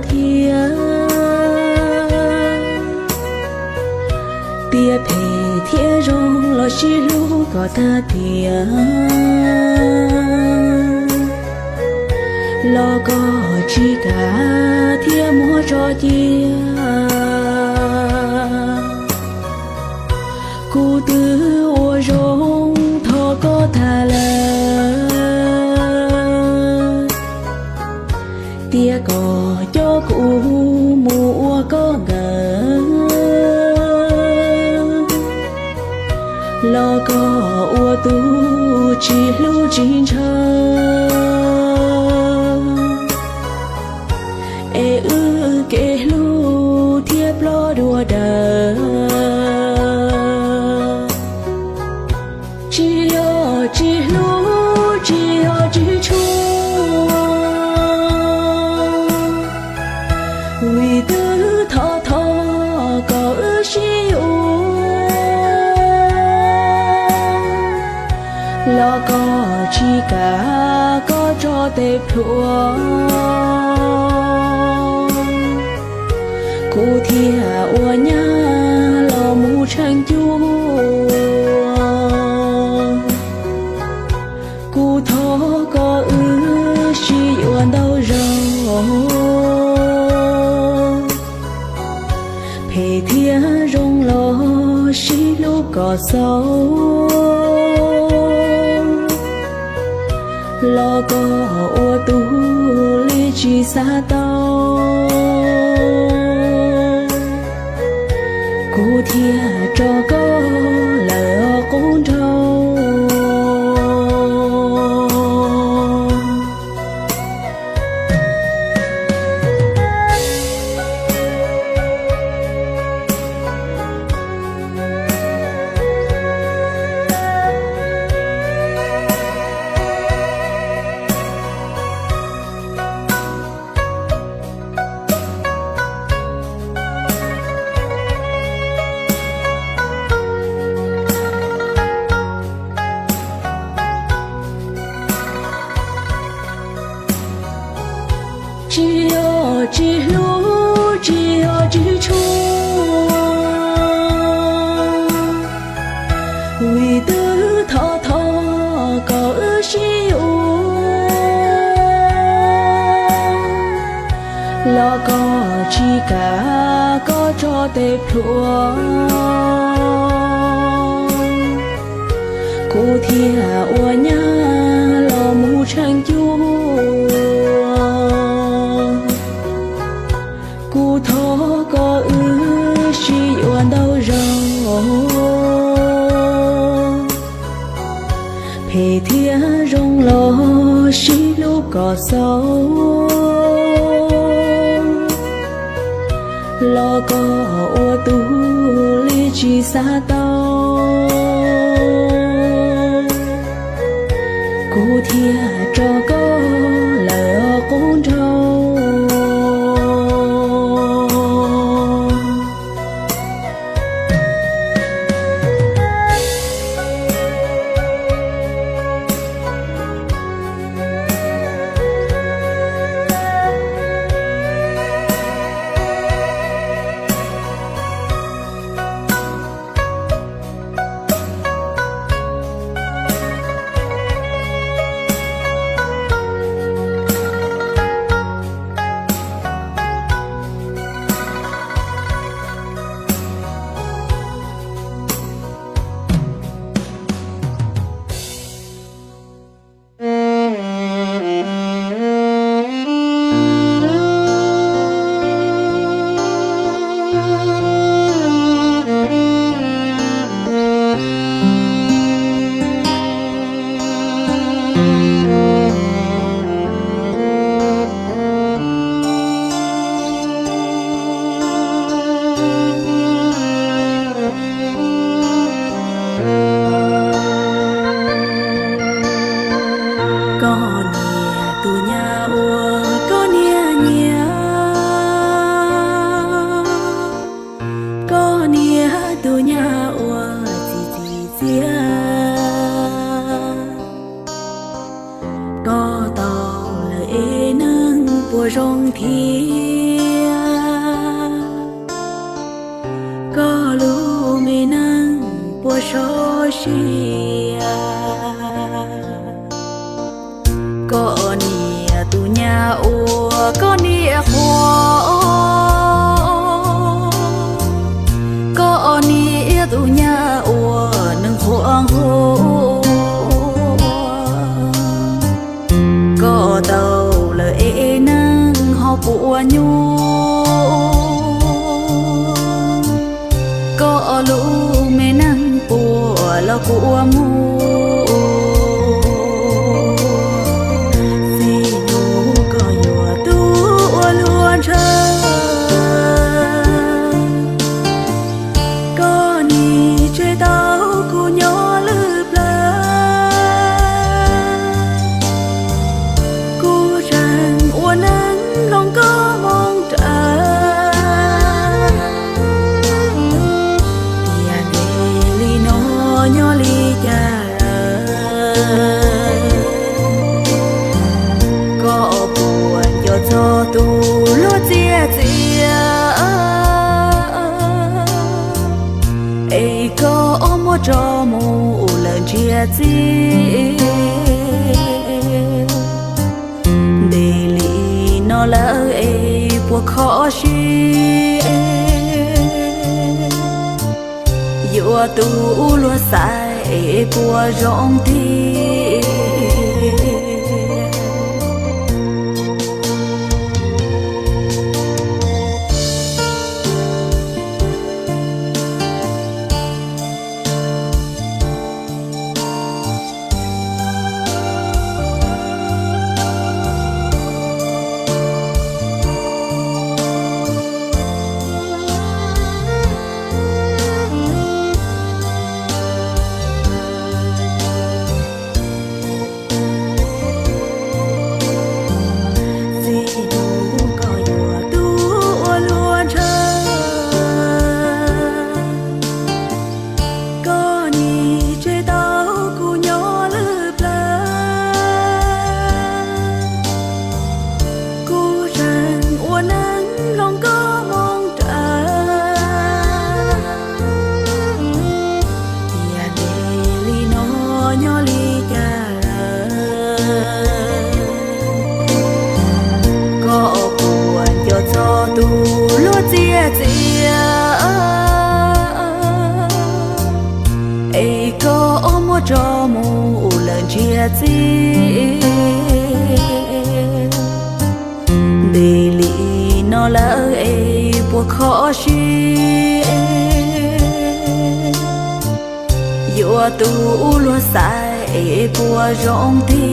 thiab. Tias phem thiab zoo los sib hlub kom tag tiam, los koj tsis kam thiab muab tso cia. Kuv twb ua zoo thov koj tag lawm, tias kom coj kuv mus ua koj nkawm, los koj ua tus tsis hlub tsis ntshaw, es wb kev hlub thiaj ploj dua dawm. Tsis yog tsis hlub, tsis yog tsis tshua, vim twb thov thov kom wb sib yuav, los koj tsis kam, koj tso tes plhuav, kuv thiaj ua nyab los mus tsheej cuab. Kuv thov kom wb sib yuav ntau zaus, phem thiab zoo los sib hlub kom xaus, los koj ua tus li tsis xav tau, kuv thiaj tso koj lawm qub nraug. Tsis yog tsis hlub, tsis yog tsis tshua, vim twb thov thov kom wb sib yuav, los koj tsis kam, koj tso tes plhuav, kuv thiaj ua nyab los mus tsheej cuab. Kuv thov kom wb sib yuav ntau zaus, phem thiab zoo los sib hlub kom xaus, los koj ua tus li tsis xav tau, kuv thiaj tso koj lawm qub nraug. ntsia. Koj niam tus nyab uas koj niam qhuas, koj niam tus nyab uas neeg qhuas nquas. Koj tau lawm es neeg ho puas nyuaj, koj lub me neeg puas los kuj ua muaj. Txij hnub koj yuav tub ua luag ntshaw, koj nim tseg tau kuv nyob lwj plawv. Kuv tseem ua neej mloog koj moo raws, tiam ntev li no nyob li cas lawm. Koj puas nco txog tus luag txiaj txiam es koj muab tso mus lawm ntsiag txiag? Ntev li no lawm es puas kho siab, yuav tub luag xaiv es puas zoo tiag? Txij hnub koj yuav tub ua luag ntshaw, koj nim tseg tau kuv nyob lwj plawv. Kuv tseem ua neej mloog koj moo raws, tiam ntev li no nyob li cas lawm. Koj puas nco txog tus luag txiaj txiam es koj muab tso mus lawm ntsiag txiag? Ntev li no lawm es puas kho siab, yuav tub luag xaiv es puas zoo tiag?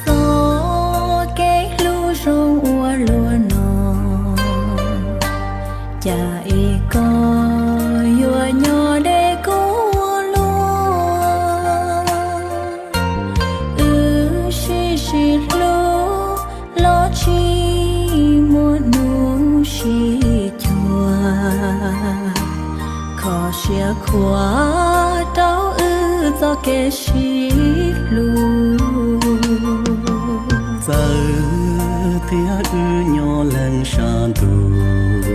Txoj kev hlub zoo ua luaj no, cas es koj yuav nyob deb kuv luag? Wb sib sib hlub los tsis muaj hnub sib cuag, kho siab khuav rau wb txoj kev sib hlub. Txawm tias wb nyob leej sab ntuj,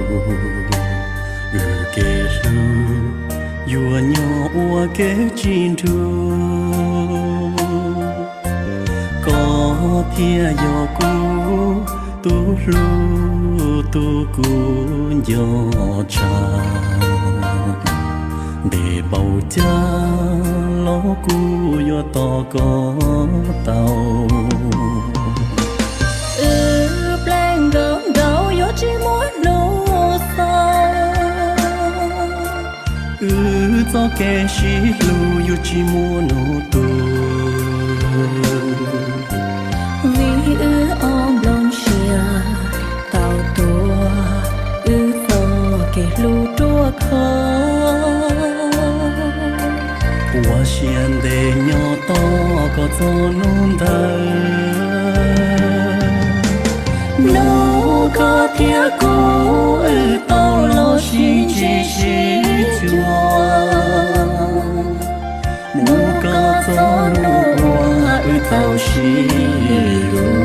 wb kev hlub yuav nyob ua kev tsis nrug. Koj thiaj yog kuv Tub hlub, tus kuv nco tshaj, ntev npaum cas los kuv yuav tos koj tau. Wb pleev nkaus nraud yuav tsis muaj hnub xaus, wb txoj kev sib hlub yuav tsis muaj hnub tu. Vim wb ob nplooj siab tau tuav wb txoj kev hlub ruaj khov. Ua siab ntev nyob tos koj txog hnub ntawd. Hnub koj thiab kuv wb tau los sib ntsib sib cuag, mus kom txog hnub uas wb tau sib yuav.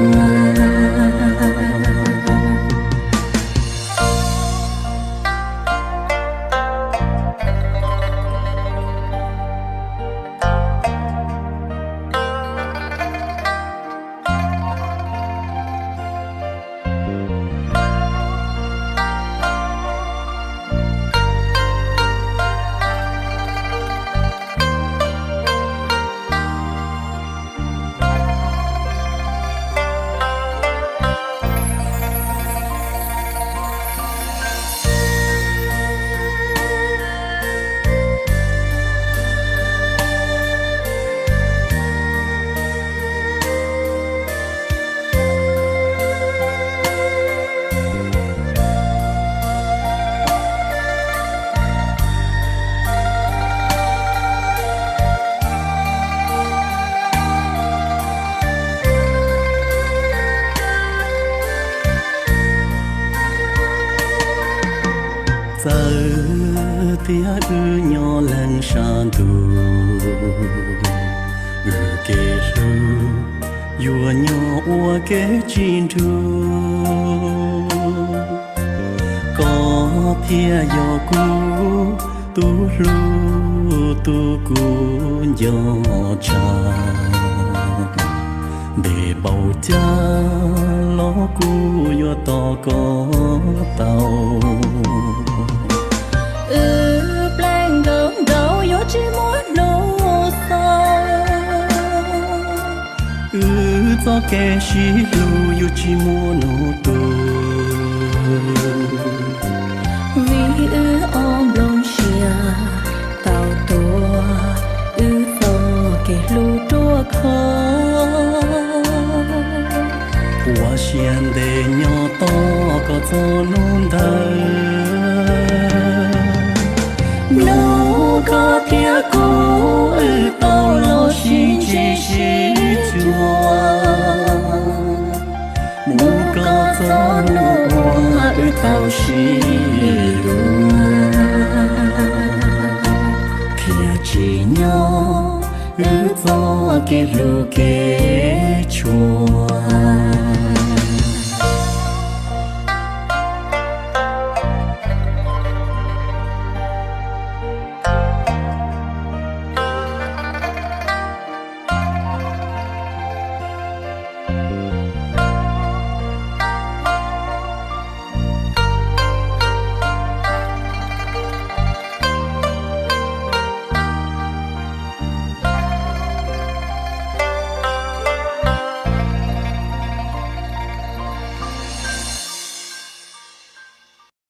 Txawm tias wb nyob leej sab ntuj, wb kev hlub yuav nyob ua kev tsis nrug. Koj thiaj yog kuv tus hlub, tus kuv nco tshaj, ntev npaum cas los kuv yuav tos koj tau. Wb pleev nkaus nraud yuav tsis muaj hnub xaus, wb txoj kev sib hlub yuav tsis muaj hnub tu. Vim wb ob nplooj siab tau tuav wb txoj kev hlub ruaj khov. Ua siab ntev nyob tos koj txog hnub ntawd. Hnub koj thiab kuv wb tau los sib ntsib sib cuag, mus kom txog hnub uas wb tau sib yuav. Thiaj tsim nyog wb txoj kev hlub kev tshuav.